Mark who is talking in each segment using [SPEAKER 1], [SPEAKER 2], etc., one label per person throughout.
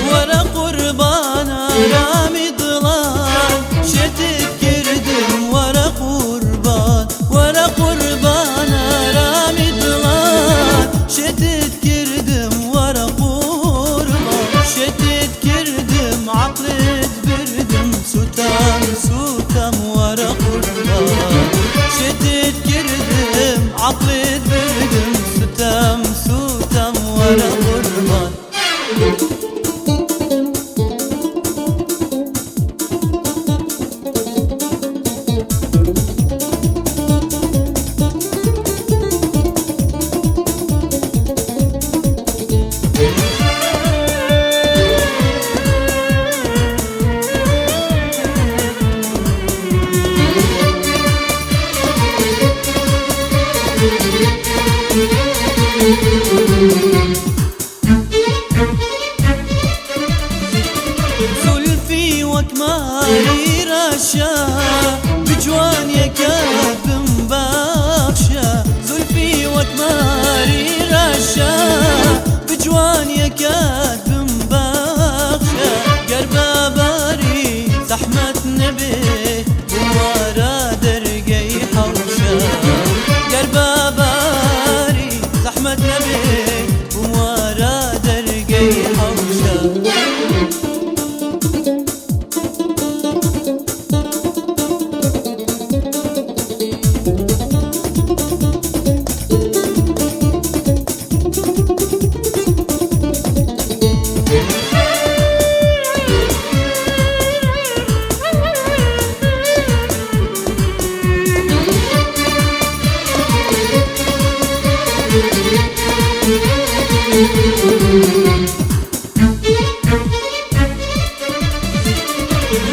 [SPEAKER 1] وەرە قوربان ئارامی دڵان، شێتت کردم وەرە قوربان، وەرە قوربان ئارامی دڵان، شێتت کردم وەرە قوربان، شێتت کردم عەقڵت بردم، سوتام سوتام وەرە قوربان، شێتت کردم عەقڵت بردم، سوتام سوتام وەرە قوربان. زولفی وەک ماری رەشە، بجوانیەکەت بمبەخشە، زولفی وەک ماری رەشە، بجوانیەکەت بمبەخشە، گەر بەباری زەحمەت نەبێ بوارە دەرگەی حەوشە، گەر بەباری زەحمەت نەبێ بوارە دەرگەی حەوشە.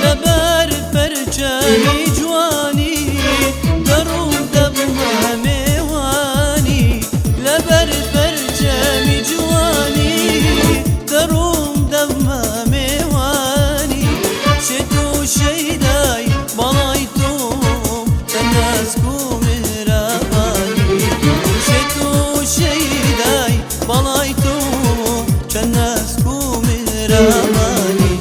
[SPEAKER 1] لەبەر پەرچەمی جوانی دەڕوم دەبمە مێوانی، لەبەر پەرچەمی جوانی دەڕوم دەبمە مێوانی، شێت و شەیدای باڵای تۆم چەند ناسک و میهرەبانی، شێت و شەیدای باڵای تۆم چەند ناسک و میهرەبانی.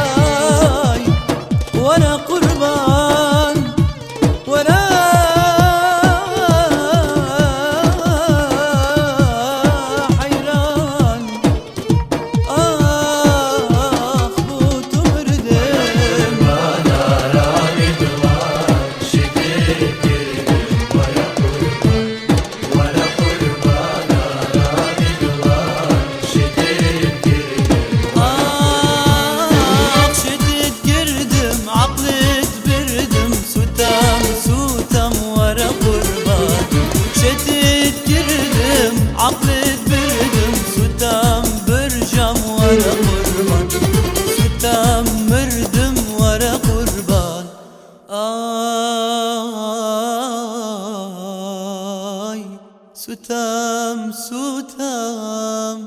[SPEAKER 1] ئای وەرە قوربان وەرە حەیران، ئاخ بۆ تۆ مردم.
[SPEAKER 2] ئارامی دڵان، شێتت کردم وەرە قوربان، وەرە قوربان ئارامی دڵان، شێتت کردم.
[SPEAKER 1] ئاخ شێتت کردم عەقڵت بردم، سوتام سوتام وەرە قوربان، شێتت کردم عەقڵت بردم، سوتام برژام وەرە قوربان، سوتام مردم وەرە قوربان. ئای سوتام سوتام.